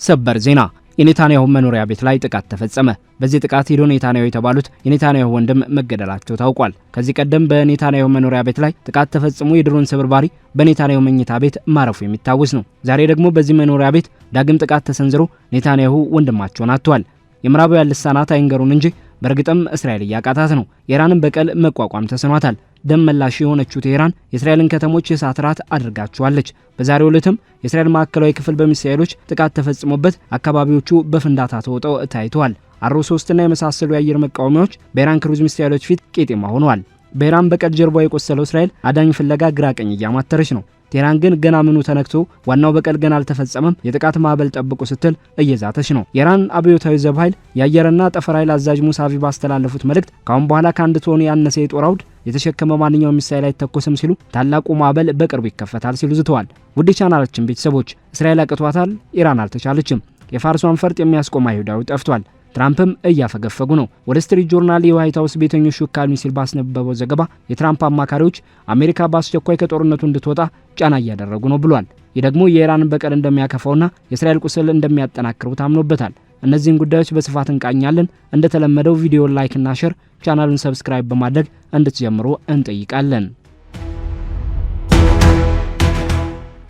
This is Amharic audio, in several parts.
ሰበር ዜና፣ የኔታንያሁ መኖሪያ ቤት ላይ ጥቃት ተፈጸመ። በዚህ ጥቃት ኢዶ ኔታንያሁ የተባሉት የኔታንያሁ ወንድም መገደላቸው ታውቋል። ከዚህ ቀደም በኔታንያሁ መኖሪያ ቤት ላይ ጥቃት ተፈጽሞ የድሮን ስብርባሪ በኔታንያሁ መኝታ ቤት ማረፉ የሚታወስ ነው። ዛሬ ደግሞ በዚህ መኖሪያ ቤት ዳግም ጥቃት ተሰንዝሮ ኔታንያሁ ወንድማቸውን አጥተዋል። የምዕራባውያን ልሳናት አይንገሩን እንጂ በእርግጥም እስራኤል እያቃታት ነው። የኢራንን በቀል መቋቋም ተስኗታል። ደም መላሽ የሆነችው ቴሄራን የእስራኤልን ከተሞች የእሳት ራት አድርጋቸዋለች። በዛሬው ዕለትም የእስራኤል ማዕከላዊ ክፍል በሚሳኤሎች ጥቃት ተፈጽሞበት አካባቢዎቹ በፍንዳታ ተውጠው ታይተዋል። አሮ 3 እና የመሳሰሉ የአየር መቃወሚያዎች በኢራን ክሩዝ ሚሳኤሎች ፊት ቄጤማ ሆነዋል። በኢራን በቀል ጀርባ የቆሰለው እስራኤል አዳኝ ፍለጋ ግራ ቀኝ እያማተረች ነው። ቴህራን ግን ገና ምኑ ተነክቶ፣ ዋናው በቀል ገና አልተፈጸመም፣ የጥቃት ማዕበል ጠብቁ ስትል እየዛተች ነው። የኢራን አብዮታዊ ዘብ ኃይል የአየርና ጠፈር ኃይል አዛዥ ሙሳቪ ባስተላለፉት መልእክት ካሁን በኋላ ከ1 ቶን ያነሰ የጦር አውድ የተሸከመ ማንኛውም ሚሳኤል አይተኮስም ሲሉ ታላቁ ማዕበል በቅርቡ ይከፈታል ሲሉ ዝተዋል። ውድ ቻናላችን ቤተሰቦች፣ እስራኤል አቅቷታል፣ ኢራን አልተቻለችም። የፋርሷን ፈርጥ የሚያስቆም አይሁዳዊ ጠፍቷል። ትራምፕም እያፈገፈጉ ነው። ዎል ስትሪት ጆርናል የዋይት ሀውስ ቤተኞች ሹክ አሉኝ ሲል ባስነበበው ዘገባ የትራምፕ አማካሪዎች አሜሪካ በአስቸኳይ ከጦርነቱ እንድትወጣ ጫና እያደረጉ ነው ብሏል። ይህ ደግሞ የኢራንን በቀል እንደሚያከፋውና የእስራኤል ቁስል እንደሚያጠናክረው ታምኖበታል። እነዚህን ጉዳዮች በስፋት እንቃኛለን። እንደተለመደው ቪዲዮ like ና share፣ ቻናሉን subscribe በማድረግ እንድትጀምሩ እንጠይቃለን።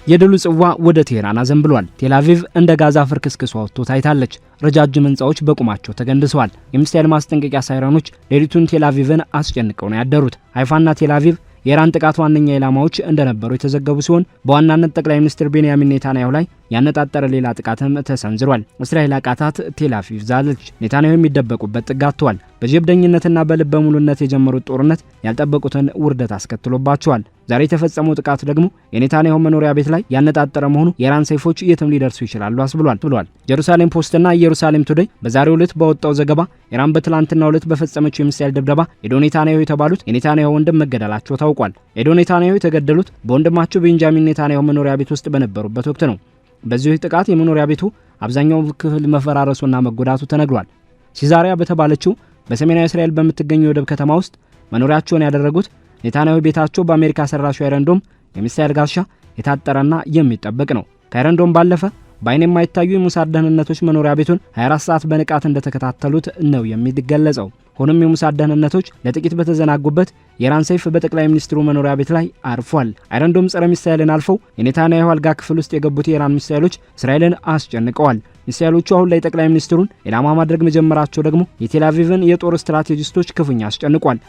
የድሉ ጽዋ ወደ ቴህራን አዘንብሏል። ቴል አቪቭ እንደ ጋዛ ፍርክስክሷ ወጥቶ ታይታለች። ረጃጅም ህንፃዎች በቁማቸው ተገንድሰዋል። የሚሳኤል ማስጠንቀቂያ ሳይረኖች ሌሊቱን ቴል አቪቭን አስጨንቀው ነው ያደሩት። ሃይፋና ቴል አቪቭ የኢራን ጥቃት ዋነኛ ኢላማዎች እንደነበሩ የተዘገቡ ሲሆን በዋናነት ጠቅላይ ሚኒስትር ቤንያሚን ኔታንያሁ ላይ ያነጣጠረ ሌላ ጥቃትም ተሰንዝሯል። እስራኤል አቃታት፣ ቴል አቪቭ ዛለች። ኔታንያሁ የሚደበቁበት ጥግ አጥተዋል። በጀብደኝነትና በልበ ሙሉነት የጀመሩት ጦርነት ያልጠበቁትን ውርደት አስከትሎባቸዋል። ዛሬ የተፈጸመው ጥቃት ደግሞ የኔታንያሁ መኖሪያ ቤት ላይ ያነጣጠረ መሆኑ የኢራን ሰይፎች የትም ሊደርሱ ይችላሉ አስብሏል ብሏል። ጀሩሳሌም ፖስትና ኢየሩሳሌም ቱዴይ በዛሬው ዕለት ባወጣው ዘገባ ኢራን በትላንትናው ዕለት በፈጸመችው የሚሳኤል ድብደባ ኤዶ ኔታንያሁ የተባሉት የኔታንያሁ ወንድም መገደላቸው ታውቋል። ኤዶ ኔታንያሁ የተገደሉት በወንድማቸው ቤንጃሚን ኔታንያሁ መኖሪያ ቤት ውስጥ በነበሩበት ወቅት ነው። በዚሁ ጥቃት የመኖሪያ ቤቱ አብዛኛው ክፍል መፈራረሱና መጎዳቱ ተነግሯል። ሲዛሪያ በተባለችው በሰሜናዊ እስራኤል በምትገኘው የወደብ ከተማ ውስጥ መኖሪያቸውን ያደረጉት ኔታንያሁ ቤታቸው በአሜሪካ ሰራሹ አይረን ዶም የሚሳኤል ጋሻ የታጠረና የሚጠበቅ ነው። ከአይረን ዶም ባለፈ በአይን የማይታዩ የሙሳድ ደህንነቶች መኖሪያ ቤቱን 24 ሰዓት በንቃት እንደተከታተሉት ነው የሚገለጸው። ሆኖም የሙሳድ ደህንነቶች ለጥቂት በተዘናጉበት የኢራን ሰይፍ በጠቅላይ ሚኒስትሩ መኖሪያ ቤት ላይ አርፏል። አይረን ዶም ጸረ ሚሳኤልን አልፈው የኔታንያሁ አልጋ ክፍል ውስጥ የገቡት የኢራን ሚሳኤሎች እስራኤልን አስጨንቀዋል። ሚሳኤሎቹ አሁን ላይ ጠቅላይ ሚኒስትሩን ኢላማ ማድረግ መጀመራቸው ደግሞ የቴል አቪቭን የጦር ስትራቴጂስቶች ክፉኛ አስጨንቋል።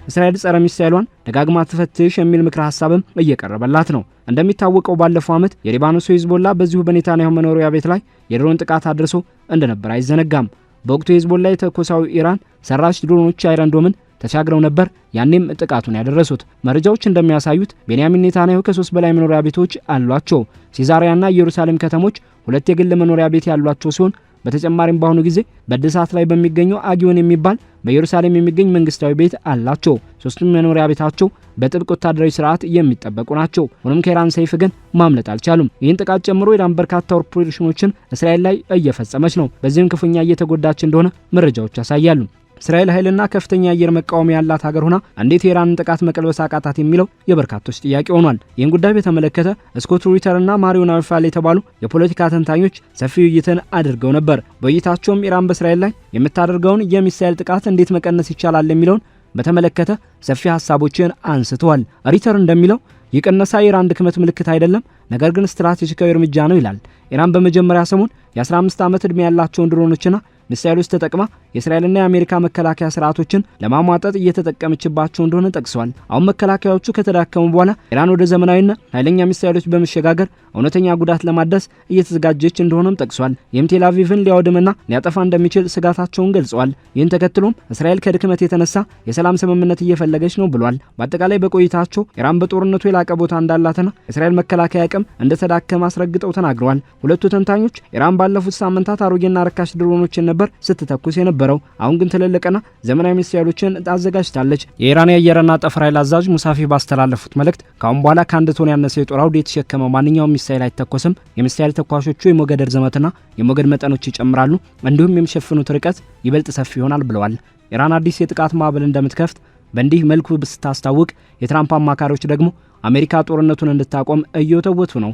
እስራኤል ጸረ ሚሳኤሏን ደጋግማ ትፈትሽ የሚል ምክረ ሀሳብም እየቀረበላት ነው። እንደሚታወቀው ባለፈው ዓመት የሊባኖሱ ሂዝቦላ በዚሁ በኔታንያሁ መኖሪያ ቤት ላይ የድሮን ጥቃት አድርሶ እንደነበር አይዘነጋም። በወቅቱ የሂዝቦላ የተኮሰው ኢራን ሰራሽ ድሮኖች አይረን ዶምን ተሻግረው ነበር ያኔም ጥቃቱን ያደረሱት። መረጃዎች እንደሚያሳዩት ቤንያሚን ኔታንያሁ ከሶስት በላይ መኖሪያ ቤቶች አሏቸው። ሲዛሪያና ኢየሩሳሌም ከተሞች ሁለት የግል መኖሪያ ቤት ያሏቸው ሲሆን በተጨማሪም በአሁኑ ጊዜ በእድሳት ላይ በሚገኘው አጊዮን የሚባል በኢየሩሳሌም የሚገኝ መንግስታዊ ቤት አላቸው። ሶስቱም መኖሪያ ቤታቸው በጥብቅ ወታደራዊ ስርዓት የሚጠበቁ ናቸው። ሆኖም ከኢራን ሰይፍ ግን ማምለጥ አልቻሉም። ይህን ጥቃት ጨምሮ ኢራን በርካታ ኦፕሬሽኖችን እስራኤል ላይ እየፈጸመች ነው። በዚህም ክፉኛ እየተጎዳች እንደሆነ መረጃዎች ያሳያሉ። እስራኤል ኃይልና ከፍተኛ የአየር መቃወሚያ ያላት ሀገር ሆና እንዴት የኢራንን ጥቃት መቀልበስ አቃታት የሚለው የበርካቶች ጥያቄ ሆኗል። ይህን ጉዳይ በተመለከተ ስኮት ሪተርና ማሪዮ ናውፋል የተባሉ የፖለቲካ ተንታኞች ሰፊ ውይይትን አድርገው ነበር። በውይይታቸውም ኢራን በእስራኤል ላይ የምታደርገውን የሚሳኤል ጥቃት እንዴት መቀነስ ይቻላል የሚለውን በተመለከተ ሰፊ ሀሳቦችን አንስተዋል። ሪተር እንደሚለው ይህ ቅነሳ የኢራን ድክመት ምልክት አይደለም፣ ነገር ግን ስትራቴጂካዊ እርምጃ ነው ይላል። ኢራን በመጀመሪያ ሰሞን የ15 ዓመት ዕድሜ ያላቸውን ድሮኖችና ሚሳኤሎች ተጠቅማ የእስራኤልና የአሜሪካ መከላከያ ስርዓቶችን ለማሟጠጥ እየተጠቀመችባቸው እንደሆነ ጠቅሰዋል። አሁን መከላከያዎቹ ከተዳከሙ በኋላ ኢራን ወደ ዘመናዊና ኃይለኛ ሚሳኤሎች በመሸጋገር እውነተኛ ጉዳት ለማድረስ እየተዘጋጀች እንደሆነም ጠቅሷል። ይህም ቴል አቪቭን ሊያወድምና ሊያጠፋ እንደሚችል ስጋታቸውን ገልጸዋል። ይህን ተከትሎም እስራኤል ከድክመት የተነሳ የሰላም ስምምነት እየፈለገች ነው ብሏል። በአጠቃላይ በቆይታቸው ኢራን በጦርነቱ የላቀ ቦታ እንዳላትና የእስራኤል መከላከያ አቅም እንደተዳከመ አስረግጠው ተናግረዋል። ሁለቱ ተንታኞች ኢራን ባለፉት ሳምንታት አሮጌና ርካሽ ድሮኖችን ነበር ስትተኩስ የነበረው፣ አሁን ግን ትልልቅና ዘመናዊ ሚሳኤሎችን አዘጋጅታለች። የኢራን የአየርና ጠፈር ኃይል አዛዥ ሙሳፊ ባስተላለፉት መልእክት ከአሁን በኋላ ከ1 ቶን ያነሰ የጦር አውድ የተሸከመ ማንኛውም ሚሳኤል አይተኮስም። የሚሳኤል ተኳሾቹ የሞገድ ርዝመትና የሞገድ መጠኖች ይጨምራሉ፣ እንዲሁም የሚሸፍኑት ርቀት ይበልጥ ሰፊ ይሆናል ብለዋል። ኢራን አዲስ የጥቃት ማዕበል እንደምትከፍት በእንዲህ መልኩ ስታስታውቅ የትራምፕ አማካሪዎች ደግሞ አሜሪካ ጦርነቱን እንድታቆም እየወተወቱ ነው።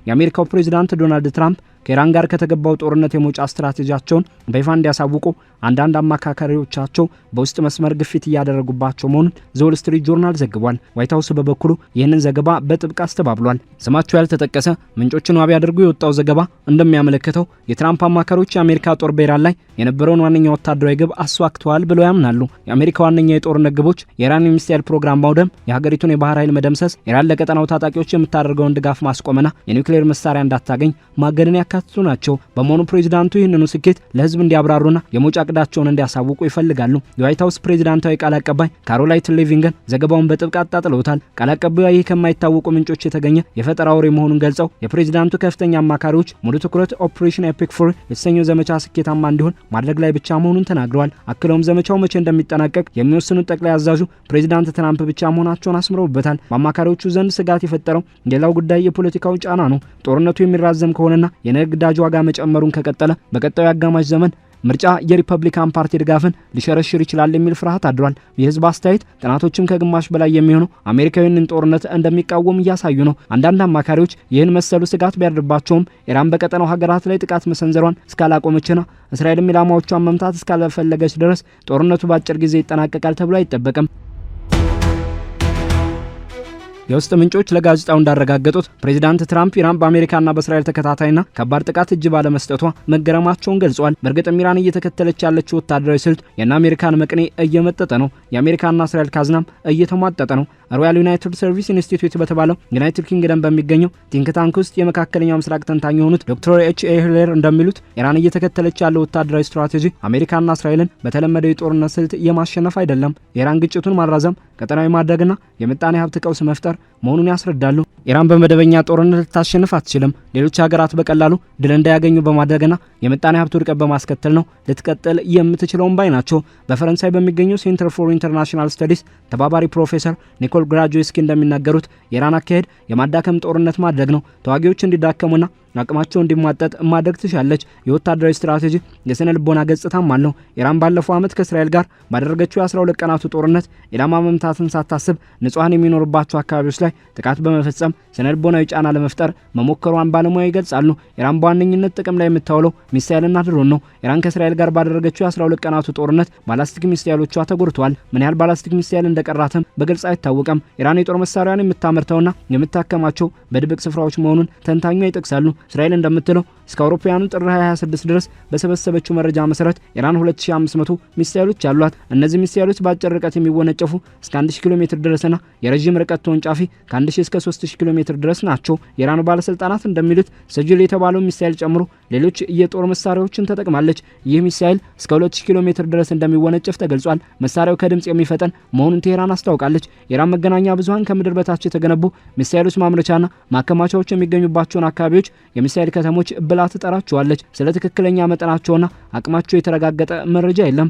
የአሜሪካው ፕሬዚዳንት ዶናልድ ትራምፕ ከኢራን ጋር ከተገባው ጦርነት የመውጫ ስትራቴጂያቸውን በይፋ እንዲያሳውቁ አንዳንድ አማካሪዎቻቸው በውስጥ መስመር ግፊት እያደረጉባቸው መሆኑን ዘ ዎል ስትሪት ጆርናል ዘግቧል። ዋይት ሀውስ በበኩሉ ይህንን ዘገባ በጥብቅ አስተባብሏል። ስማቸው ያልተጠቀሰ ምንጮችን ዋቢ አድርጎ የወጣው ዘገባ እንደሚያመለክተው የትራምፕ አማካሪዎች የአሜሪካ ጦር በኢራን ላይ የነበረውን ዋነኛ ወታደራዊ ግብ አሳክተዋል ብለው ያምናሉ። የአሜሪካ ዋነኛ የጦርነት ግቦች የኢራን የሚሳኤል ፕሮግራም ማውደም፣ የሀገሪቱን የባህር ኃይል መደምሰስ፣ ኢራን ለቀጠናው ታጣቂዎች የምታደርገውን ድጋፍ ማስቆምና የኒውክሌር መሳሪያ እንዳታገኝ ማገድን ያካትቱ ናቸው። በመሆኑ ፕሬዚዳንቱ ይህንኑ ስኬት ለህዝብ እንዲያብራሩና የመውጫ እቅዳቸውን እንዲያሳውቁ ይፈልጋሉ። የዋይት ሀውስ ፕሬዚዳንታዊ ቃል አቀባይ ካሮላይን ሌቪት ግን ዘገባውን በጥብቅ አጣጥለውታል። ቃል አቀባዩ ይህ ከማይታወቁ ምንጮች የተገኘ የፈጠራ ወሬ መሆኑን ገልጸው የፕሬዚዳንቱ ከፍተኛ አማካሪዎች ሙሉ ትኩረት Operation Epic Fury የተሰኘው ዘመቻ ስኬታማ እንዲሆን ማድረግ ላይ ብቻ መሆኑን ተናግረዋል። አክለውም ዘመቻው መቼ እንደሚጠናቀቅ የሚወስኑት ጠቅላይ አዛዡ ፕሬዚዳንት ትራምፕ ብቻ መሆናቸውን አስምረውበታል። በአማካሪዎቹ ዘንድ ስጋት የፈጠረው ሌላው ጉዳይ የፖለቲካው ጫና ነው። ጦርነቱ የሚራዘም ከሆነና የነዳጅ ዋጋ መጨመሩን ከቀጠለ በቀጣዩ አጋማሽ ዘመን ምርጫ የሪፐብሊካን ፓርቲ ድጋፍን ሊሸረሽር ይችላል የሚል ፍርሃት አድሯል። የህዝብ አስተያየት ጥናቶችም ከግማሽ በላይ የሚሆኑ አሜሪካውያንን ጦርነት እንደሚቃወም እያሳዩ ነው። አንዳንድ አማካሪዎች ይህን መሰሉ ስጋት ቢያድርባቸውም ኢራን በቀጠናው ሀገራት ላይ ጥቃት መሰንዘሯን እስካላቆመችና እስራኤልም ኢላማዎቿን መምታት እስካልፈለገች ድረስ ጦርነቱ በአጭር ጊዜ ይጠናቀቃል ተብሎ አይጠበቅም። የውስጥ ምንጮች ለጋዜጣው እንዳረጋገጡት ፕሬዚዳንት ትራምፕ ኢራን በአሜሪካና በእስራኤል ተከታታይና ከባድ ጥቃት እጅ ባለመስጠቷ መገረማቸውን ገልጸዋል። በእርግጥም ኢራን እየተከተለች ያለችው ወታደራዊ ስልት የእነ አሜሪካን መቅኔ እየመጠጠ ነው። የአሜሪካና እስራኤል ካዝናም እየተሟጠጠ ነው። ሮያል ዩናይትድ ሰርቪስ ኢንስቲትዩት በተባለው ዩናይትድ ኪንግደም በሚገኘው think tank ውስጥ የመካከለኛው ምስራቅ ተንታኝ የሆኑት ዶክተር ኤች ኤ ሂሌር እንደሚሉት ኢራን እየተከተለች ያለው ወታደራዊ ስትራቴጂ አሜሪካና እስራኤልን በተለመደው የጦርነት ስልት የማሸነፍ አይደለም። የኢራን ግጭቱን ማራዘም፣ ቀጠናዊ ማድረግና የምጣኔ ሀብት ቀውስ መፍጠር መሆኑን ያስረዳሉ። ኢራን በመደበኛ ጦርነት ልታሸንፍ አትችልም። ሌሎች ሀገራት በቀላሉ ድል እንዳያገኙ በማድረግና የምጣኔ ሀብት ውድቀት በማስከተል ነው ልትቀጥል የምትችለውም ባይ ናቸው። በፈረንሳይ በሚገኘው Center for International Studies ተባባሪ ፕሮፌሰር ኒኮል ግራጆስኪ እንደሚናገሩት የኢራን አካሄድ የማዳከም ጦርነት ማድረግ ነው። ተዋጊዎች እንዲዳከሙና አቅማቸው እንዲሟጠጥ ማድረግ ትሻለች። የወታደራዊ ስትራቴጂ የስነ ልቦና ገጽታም አለው። ኢራን ባለፈው ዓመት ከእስራኤል ጋር ባደረገችው የ12 ቀናቱ ጦርነት ኢላማ መምታትን ሳታስብ ንጹሐን የሚኖሩባቸው አካባቢዎች ላይ ጥቃት በመፈጸም ስነ ልቦናዊ ጫና ለመፍጠር መሞከሯን ባለሙያ ይገልጻሉ። ኢራን በዋነኝነት ጥቅም ላይ የምታውለው ሚሳኤልና ድሮን ነው። ኢራን ከእስራኤል ጋር ባደረገችው የ12 ቀናቱ ጦርነት ባላስቲክ ሚሳኤሎቿ ተጎድተዋል። ምን ያህል ባላስቲክ ሚሳኤል እንደቀራትም በግልጽ አይታወቅም። ኢራን የጦር መሳሪያን የምታመርተውና የምታከማቸው በድብቅ ስፍራዎች መሆኑን ተንታኟ ይጠቅሳሉ። እስራኤል እንደምትለው እስከ አውሮፓውያኑ ጥር 2026 ድረስ በሰበሰበችው መረጃ መሰረት ኢራን 2500 ሚሳኤሎች አሏት። እነዚህ ሚሳኤሎች በአጭር ርቀት የሚወነጨፉ እስከ 1000 ኪሎ ሜትር ድረስና የረዥም ርቀት ተወንጫፊ ከ1000 እስከ 3000 ኪሎ ሜትር ድረስ ናቸው። የኢራኑ ባለስልጣናት እንደሚሉት ሰጅል የተባለው ሚሳኤል ጨምሮ ሌሎች የጦር መሳሪያዎችን ተጠቅማለች። ይህ ሚሳኤል እስከ 2000 ኪሎ ሜትር ድረስ እንደሚወነጨፍ ተገልጿል። መሳሪያው ከድምጽ የሚፈጠን መሆኑን ቴህራን አስታውቃለች። የኢራን መገናኛ ብዙሃን ከምድር በታች የተገነቡ ሚሳኤሎች ማምረቻና ማከማቻዎች የሚገኙባቸውን አካባቢዎች የሚሳኤል ከተሞች ብላ ትጠራቸዋለች። ስለ ትክክለኛ መጠናቸውና አቅማቸው የተረጋገጠ መረጃ የለም።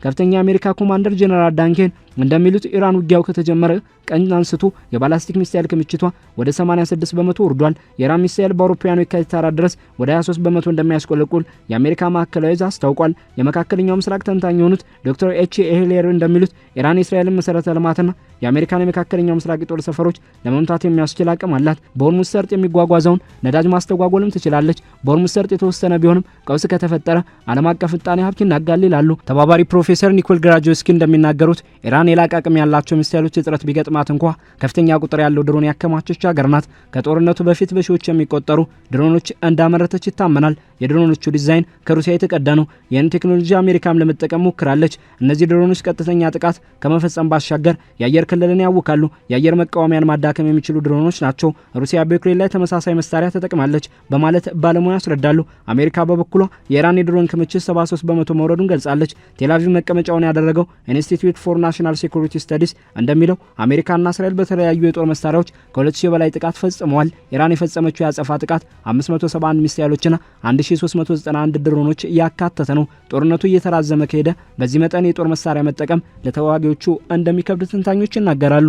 ከፍተኛ የአሜሪካ ኮማንደር ጀነራል ዳን ኬን እንደሚሉት ኢራን ውጊያው ከተጀመረ ቀን አንስቶ የባላስቲክ ሚሳኤል ክምችቷ ወደ 86% ወርዷል። የኢራን ሚሳኤል በአውሮፓውያኑ የካቲት 4 ድረስ ወደ 23% እንደሚያሽቆለቁል የአሜሪካ ማዕከላዊ ዕዝ አስታውቋል። የመካከለኛው ምስራቅ ተንታኝ የሆኑት ዶክተር ኤች ኤህሌር እንደሚሉት ኢራን የእስራኤልን መሰረተ ልማትና የአሜሪካን የመካከለኛው ምስራቅ የጦር ሰፈሮች ለመምታት የሚያስችል አቅም አላት። በሆርሙዝ ሰርጥ የሚጓጓዘውን ነዳጅ ማስተጓጎልም ትችላለች። በሆርሙዝ ሰርጥ የተወሰነ ቢሆንም ቀውስ ከተፈጠረ ዓለም አቀፍ ምጣኔ ሀብት ይናጋል ይላሉ። ተባባሪ ፕሮፌሰር ኒኮል ግራጆስኪ እንደሚናገሩት ኢራን የላቀ አቅም ያላቸው ሚሳኤሎች እጥረት ቢገጥማት እንኳ ከፍተኛ ቁጥር ያለው ድሮን ያከማቸች ሀገር ናት። ከጦርነቱ በፊት በሺዎች የሚቆጠሩ ድሮኖች እንዳመረተች ይታመናል። የድሮኖቹ ዲዛይን ከሩሲያ የተቀዳ ነው። ይህን ቴክኖሎጂ አሜሪካም ለመጠቀም ሞክራለች። እነዚህ ድሮኖች ቀጥተኛ ጥቃት ከመፈጸም ባሻገር የአየር ክልልን ያውካሉ። የአየር መቃወሚያን ማዳከም የሚችሉ ድሮኖች ናቸው። ሩሲያ በዩክሬን ላይ ተመሳሳይ መሳሪያ ተጠቅማለች በማለት ባለሙያ ያስረዳሉ። አሜሪካ በበኩሏ የኢራን የድሮን ክምችት 73% መውረዱን ገልጻለች። ቴልአቪቭ መቀመጫውን ያደረገው Institute for National Security Studies እንደሚለው አሜሪካና እስራኤል በተለያዩ የጦር መሳሪያዎች ከ2000 በላይ ጥቃት ፈጽመዋል። ኢራን የፈጸመችው የአጸፋ ጥቃት 571 ሚሳኤሎችና 1391 ድሮኖች ያካተተ ነው። ጦርነቱ እየተራዘመ ከሄደ በዚህ መጠን የጦር መሳሪያ መጠቀም ለተዋጊዎቹ እንደሚከብድ ተንታኞች ይናገራሉ።